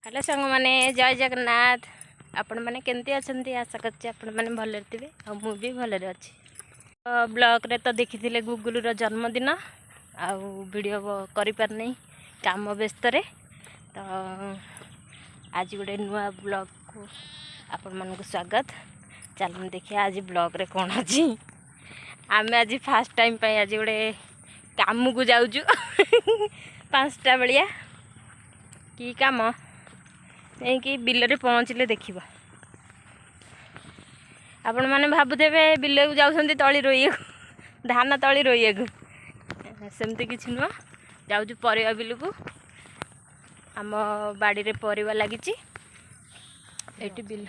Hello ସାଙ୍ଗମାନେ, ଜୟ ଜଗନ୍ନାଥ। ଆପଣମାନେ କେମିତି ଅଛନ୍ତି? ଆଶା କରୁଛି ଆପଣମାନେ ଭଲରେ ଥିବେ ଆଉ ମୁଁ ବି ଭଲରେ ଅଛି। ବ୍ଲଗ୍ରେ ତ ଦେଖିଥିଲେ ଗୁଗୁଲୁର ଜନ୍ମଦିନ, ଆଉ ଭିଡ଼ିଓ କରିପାରିନି କାମ ବ୍ୟସ୍ତରେ। ତ ଆଜି ଗୋଟେ ନୂଆ ବ୍ଲଗ୍କୁ ଆପଣମାନଙ୍କୁ ସ୍ୱାଗତ। ଚାଲନ୍ତୁ ଦେଖିବା ଆଜି ବ୍ଲଗ୍ରେ କ'ଣ ଅଛି। ଆମେ ଆଜି ଫାର୍ଷ୍ଟ ଟାଇମ୍ ପାଇଁ ଆଜି ଗୋଟେ କାମକୁ ଯାଉଛୁ 5ଟା ବେଳିଆ। କି କାମ, ଯାଇକି ବିଲରେ ପହଞ୍ଚିଲେ ଦେଖିବା। ଆପଣମାନେ ଭାବୁଥିବେ ବିଲକୁ ଯାଉଛନ୍ତି ତଳି ରୋଇବାକୁ, ଧାନ ତଳି ରୋଇବାକୁ। ସେମିତି କିଛି ନୁହଁ, ଯାଉଛୁ ପରିବା ବିଲକୁ। ଆମ ବାଡ଼ିରେ ପରିବା ଲାଗିଛି, ଏଇଠି ବିଲ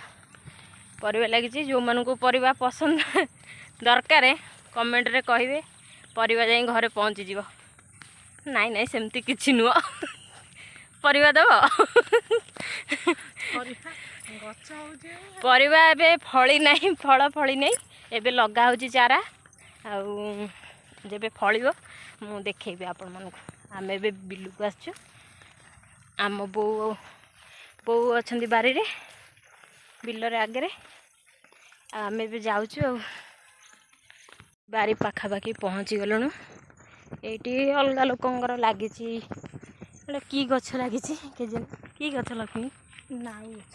ପରିବା ଲାଗିଛି। ଯେଉଁମାନଙ୍କୁ ପରିବା ପସନ୍ଦ ଦରକାର କମେଣ୍ଟରେ କହିବେ, ପରିବା ଯାଇ ଘରେ ପହଞ୍ଚିଯିବ। ନାଇଁ ନାଇଁ, ସେମିତି କିଛି ନୁହଁ। ପରିବା ଦେବ, ପରିବା ଏବେ ଫଳି ନାହିଁ, ଫଳ ଫଳି ନାହିଁ, ଏବେ ଲଗା ହେଉଛି ଚାରା। ଆଉ ଯେବେ ଫଳିବ ମୁଁ ଦେଖେଇବି ଆପଣମାନଙ୍କୁ। ଆମେ ଏବେ ବିଲକୁ ଆସିଛୁ। ଆମ ବୋଉ ଅଛନ୍ତି ବାରିରେ, ବିଲରେ ଆଗରେ, ଆଉ ଆମେ ଏବେ ଯାଉଛୁ। ଆଉ ବାରି ପାଖାପାଖି ପହଞ୍ଚିଗଲୁଣୁ। ଏଇଠି ଅଲଗା ଲୋକଙ୍କର ଲାଗିଛି। ଏଇଟା କି ଗଛ ଲାଗିଛି କେଜାଣି? କି ଗଛ ଲକ୍ଷ୍ମୀ? ଲାଉ ଗଛ।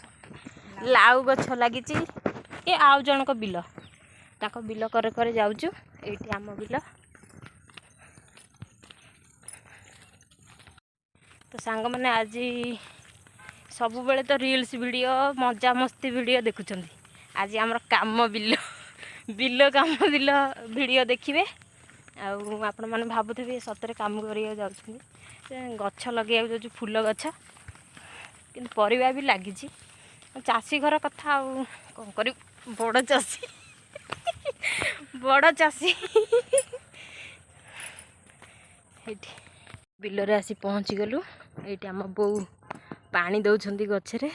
ଲାଉ ଗଛ ଲାଗିଛି। ଏ ଆଉ ଜଣଙ୍କ ବିଲ, ତାଙ୍କ ବିଲ କରେ କରେ ଯାଉଛୁ। ଏଇଠି ଆମ ବିଲ। ତ ସାଙ୍ଗମାନେ, ଆଜି ସବୁବେଳେ ତ ରିଲ୍ସ ଭିଡ଼ିଓ, ମଜାମସ୍ତି ଭିଡ଼ିଓ ଦେଖୁଛନ୍ତି। ଆଜି ଆମର କାମ ବିଲ, ବିଲ କାମ, ବିଲ ଭିଡ଼ିଓ ଦେଖିବେ। ଆଉ ଆପଣମାନେ ଭାବୁଥିବେ ସତରେ କାମ କରିବାକୁ ଯାଉଛନ୍ତି? ଗଛ ଲଗେଇବାକୁ ଯାଉଛୁ, ଫୁଲ ଗଛ, କିନ୍ତୁ ପରିବା ବି ଲାଗିଛି। ଚାଷୀ ଘର କଥା ଆଉ କ'ଣ କରିବୁ, ବଡ଼ ଚାଷୀ, ବଡ଼ ଚାଷୀ। ଏଇଠି ବିଲରେ ଆସି ପହଞ୍ଚିଗଲୁ। ଏଇଠି ଆମ ବୋଉ ପାଣି ଦେଉଛନ୍ତି ଗଛରେ।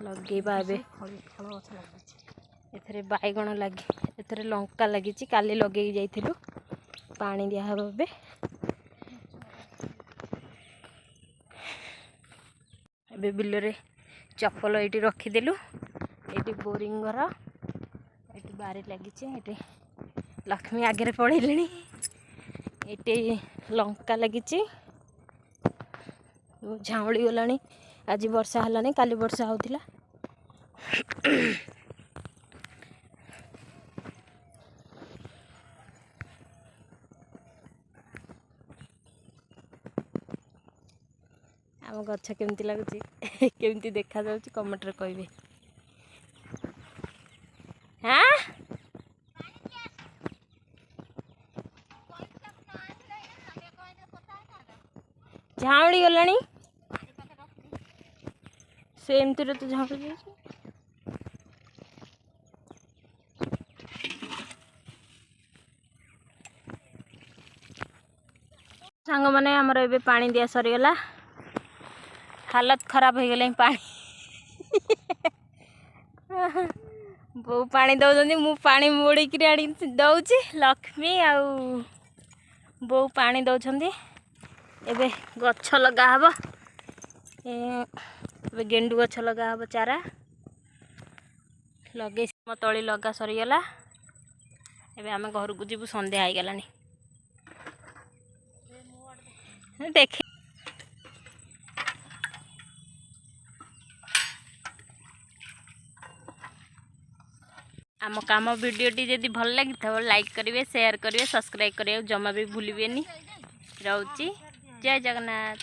ଲଗେଇବା ଏବେ। ଫଳ ଗଛ ଲାଗିଛି। ଏଥିରେ ବାଇଗଣ ଲାଗି, ଏଥିରେ ଲଙ୍କା ଲାଗିଛି, କାଲି ଲଗେଇକି ଯାଇଥିଲୁ। ପାଣି ଦିଆହେବ ଏବେ। ଏବେ ବିଲରେ ଚପଲ ଏଇଠି ରଖିଦେଲୁ। ଏଇଠି ବୋରିଂ ଘର, ଏଇଠି ବାରି ଲାଗିଛି। ଏଇଠି ଲକ୍ଷ୍ମୀ ଆଗରେ ପଳେଇଲେଣି। ଏଇଠି ଲଙ୍କା ଲାଗିଛି, ଝାଉଁଳି ଗଲାଣି। ଆଜି ବର୍ଷା ହେଲାଣି, କାଲି ବର୍ଷା ହେଉଥିଲା। ଆମ ଗଛ କେମିତି ଲାଗୁଛି, କେମିତି ଦେଖାଯାଉଛି, କମେଣ୍ଟରେ କହିବେ। ହଁ, ଝାଉଁଳି ଗଲାଣି ସେ, ଏମିତିରେ ତ ଝାଉଁଳି ଯାଇଛି। ସାଙ୍ଗମାନେ, ଆମର ଏବେ ପାଣି ଦିଆ ସରିଗଲା। ହାଲତ ଖରାପ ହେଇଗଲାଣି ପାଣି। ବୋଉ ପାଣି ଦେଉଛନ୍ତି, ମୁଁ ପାଣି ମୋଡ଼ିକିରି ଆଣି ଦେଉଛି। ଲକ୍ଷ୍ମୀ ଆଉ ବୋଉ ପାଣି ଦେଉଛନ୍ତି। ଏବେ ଗଛ ଲଗା ହେବ। ଏବେ ଗେଣ୍ଡୁ ଗଛ ଲଗା ହେବ, ଚାରା ଲଗେଇ ମୋ ତଳି ଲଗା ସରିଗଲା। ଏବେ ଆମେ ଘରକୁ ଯିବୁ, ସନ୍ଧ୍ୟା ହେଇଗଲାଣି। ଦେଖି ଆମ କାମ ଭିଡ଼ିଓଟି ଯଦି ଭଲ ଲାଗିଥିବ, ଲାଇକ୍ କରିବେ, ସେୟାର କରିବେ, ସବସ୍କ୍ରାଇବ୍ କରିବାକୁ ଜମା ବି ଭୁଲିବେନି। ରହୁଛି, ଜୟ ଜଗନ୍ନାଥ।